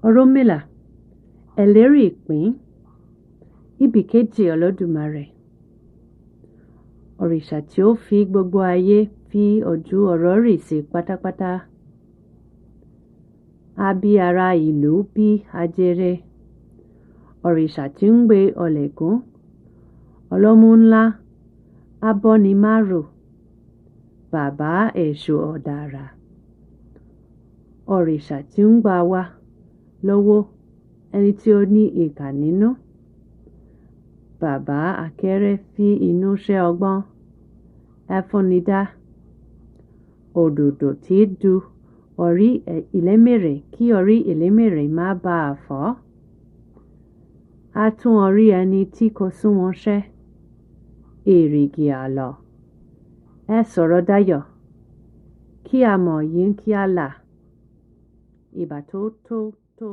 Ọ̀rúnmìlà, ẹlẹ́rìí ìpín, ibìkejì Olódùmarè. Òrìṣà tí ó fi gbogbo ayé fi ojú ọ̀rọ̀ rì sí pátápátá. A bí ará ìlú bí ajere. Òrìṣà tí ń gbé ọ̀lẹ̀kùn, ọlọ́mú ńlá, abọ́nimárò, bàbá èṣù ọ̀dàrà. Òrìṣà tí ń gbà wá lọ́wọ́ ẹni tí ó ní ìkà nínú. Bàbá akéré fi inú ṣe ọgbọ́n, ẹfúnidá. Òdòdó tí du orí ẹlẹ́mìrè kí orí ẹlẹ́mìrè má bà á fọ́. A tún orí ẹni tí kò sunwọ̀n ṣe. Èrìgì àlọ́. Ẹ sọ̀rọ̀ dayọ̀. Kí a mọ̀ yín kí a là. Ìbà tó tó tó.